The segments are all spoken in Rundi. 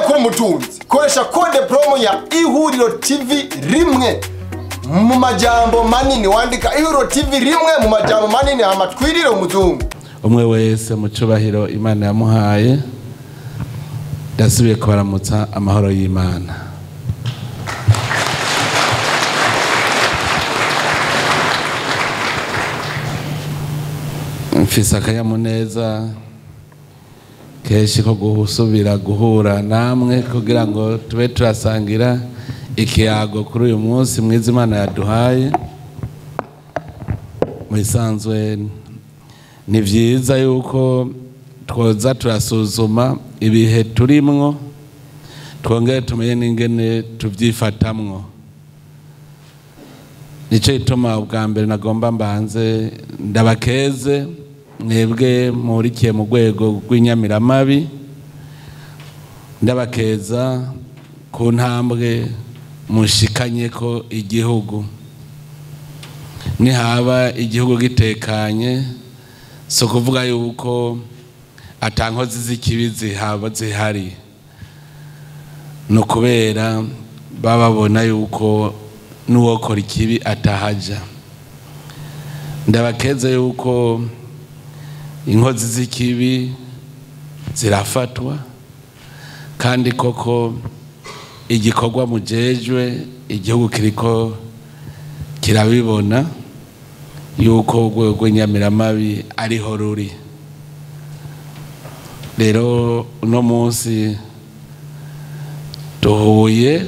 Kuba umutunzi, koresha code promo ya Ihuriro TV rimwe mu majambo manini, wandika Ihuriro TV rimwe mu majambo manini, hama twirire umuzungu. Umwe wese mu cubahiro Imana yamuhaye, ndasubiye kubaramutsa amahoro y'Imana. Mfise akanyamuneza kenshi ko gusubira guhura namwe kugira ngo tube turasangira ikiyago kuri uyu munsi mwiza Imana yaduhaye. Mu bisanzwe ni vyiza yuko twoza turasuzuma ibihe turimwo, twongere tumenye n'ingene tuvyifatamwo. Nico gituma ubwa mbere nagomba mbanze ndabakeze mwebwe murikiye mu rwego rw'inyamiramabi, ndabakeza ku ntambwe mushikanye ko igihugu. Nihaba igihugu gitekanye, so kuvuga yuko atankozi z'ikibi zihaba zihari, no kubera bababona yuko n'uwokora ikibi atahaja. Ndabakeze yuko inkozi z'ikibi zirafatwa, kandi koko igikorwa mujejwe igihugu kiriko kirabibona yuko urwego rw'inyamiramabi ariho ruri. Rero uno munsi duhuye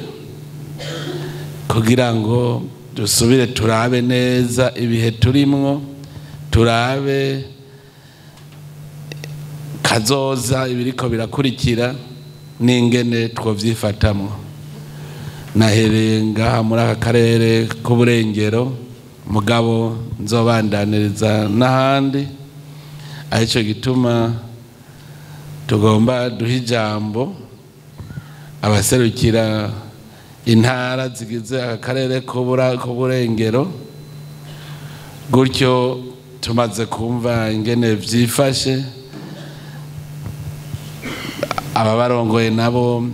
kugira ngo dusubire turabe neza ibihe turimwo, turabe kazoza ibiriko birakurikira n'ingene twovyifatamwo. Nahereye ngaha muri aka karere k'uburengero, mugabo nzobandaniriza n'ahandi. Arico gituma tugomba duha ijambo abaserukira intara zigize aka karere k'uburengero, gutyo tumaze kumva ingene vyifashe, ababarongoye nabo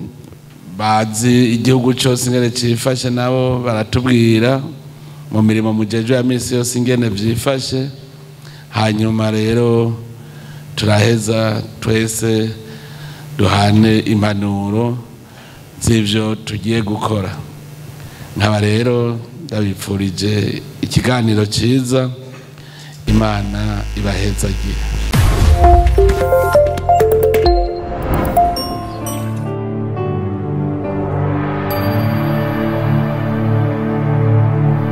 bazi igihugu cose ingene cifashe, nabo baratubwira mu mirimo mujejwe ya misi yose ingene vyifashe. Hanyuma rero turaheza twese duhane impanuro z'ivyo tugiye gukora. Nkaba rero ndabipfurije ikiganiro ciza, Imana ibahezagire.